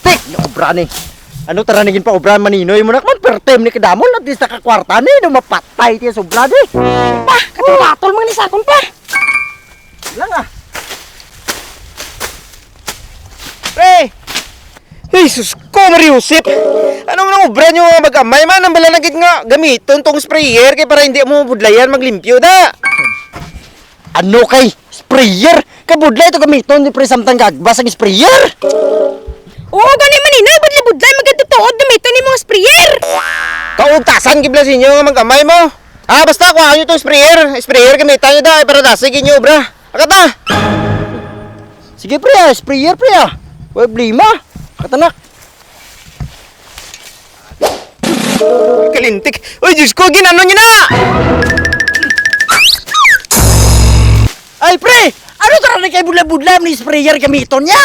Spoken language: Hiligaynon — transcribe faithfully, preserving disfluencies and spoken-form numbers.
Tik! Naubra ni. Ano tara naging paubra maninoy mo na man per time ni kadamol at least nakakwarta ni no mapatay tiya sobra di. Pa, katong batol mga ni sakon pa. Lang ah. Pre! Jesus ko, Mario Josep! Ano man ang obra nyo nga mag-amay man? Ang bala na gid nga gamiton tong sprayer kay para hindi mo budlayan maglimpyo da! Ano kay sprayer? Kabudlay ito gamiton ni pre samtang gagbas ang sprayer! Oo, gani man ina, budlay-budlay, magkatutuod gamiton ni mga sprayer! Kauntasan gibla sa inyo nga mag-amay mo! Ah, basta kuha nyo tong sprayer. Sprayer gamitan nyo da, ay para dasig inyo obra. Akata! Sige, pre, ah. Sprayer, pre, ah. Way problema. Katanak. Kalintik. Uy, Diyos ko, ginano niya na! Ay, pre! Ano tara na kay budla-budla ni sprayer gamiton niya?